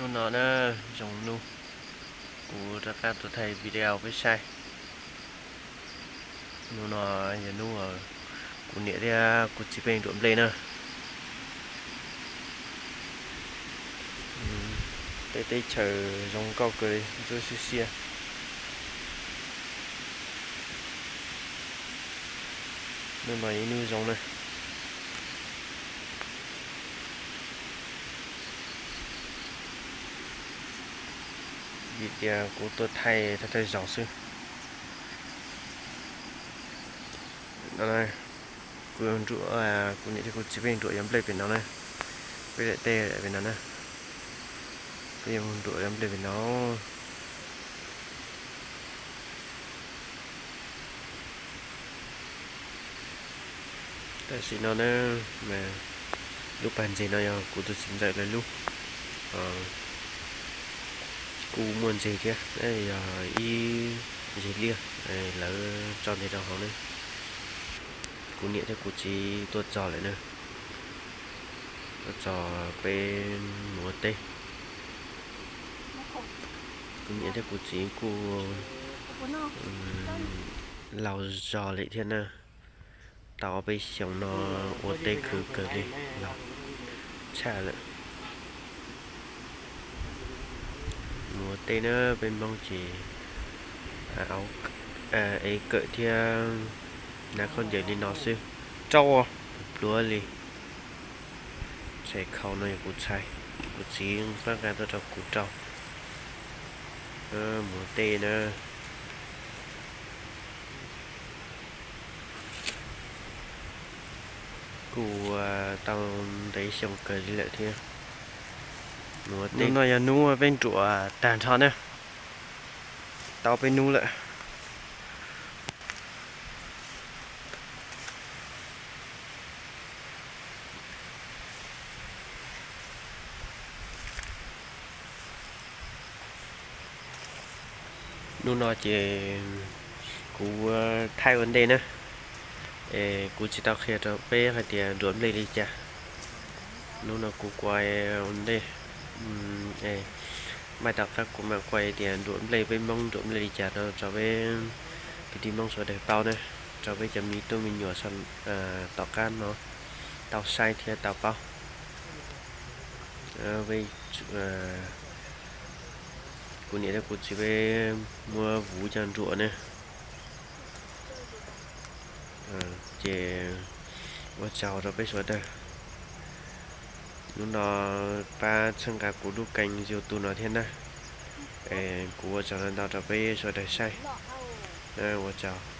Hnub no na, zoo nub, kuv rov qab tuaj thaij video peb saib. Hnub no yog hnub kuv niam thiab kuv txiv peb ruam nplej na. Tej teb chaws zoo nkauj kawg li, ntxuab xiab xiab. Hnub no ib hnub zoo na. Vim tias kuv tuaj thaij thawj thawj zaus xwb. No, kuv, kuv niam thiab kuv txiv peb ruam yuav nplej pem no na. Peb daim teb pem no na. Peb yuav mus ruam yuav nplej pem no. Tam sim no na, lub pas ntses no yog kuv tus txiv ntxawm lawv lub, kuj muaj ntses thiab, yog ib ntses liaj, lawv tso ntses rau hauv na. Kuv niam thiab kuv txiv tuaj txog lawm na, tuaj txog peb mus ua teb. Kuv niam thiab kuv txiv kuj laus zog li thiab na, tau ob peb xyoos no ua teb khwv kawg li, laus tshaj lawm. Mus ua teb na, peb Hmoob ces ev kawm thiab hnav khaub ncaws li no xwb, rau pluav li. Txhais khau no yog kuv txhais, kuv txiv pab nqa tuaj rau kuv rau. Mus ua teb na. Kuj ua tau ntev xyoo kawg li lawm thiab. Mus ua teb, hnub no yog hnub peb ruam tag nrho na, tau peb hnub lawm. Hnub no ces kuv thaij ua ntej na, es kuv tsis tau qhia rau peb hais tias nruam nplej li cas. Hnub no kuv kuaj ua ntej, maj tom qab kuv mam kuaj tias nruam nplej, peb Hmoob nruam nplej li cas rau peb kwv tij Hmoob sawv daws paub na, rau peb cov me tub me nyuam tom qab no tau saib thiab tau paub. Kuv niam thiab kuv txiv peb muab vuv coj nruam na. Ces ua tsaug rau peb sawv daws hnub no pab txhawb nqa kuv lub kênh YouTube no thiab na. Kuv ua tsaug ntau ntau rau peb sawv daws saib. Ua tsaug.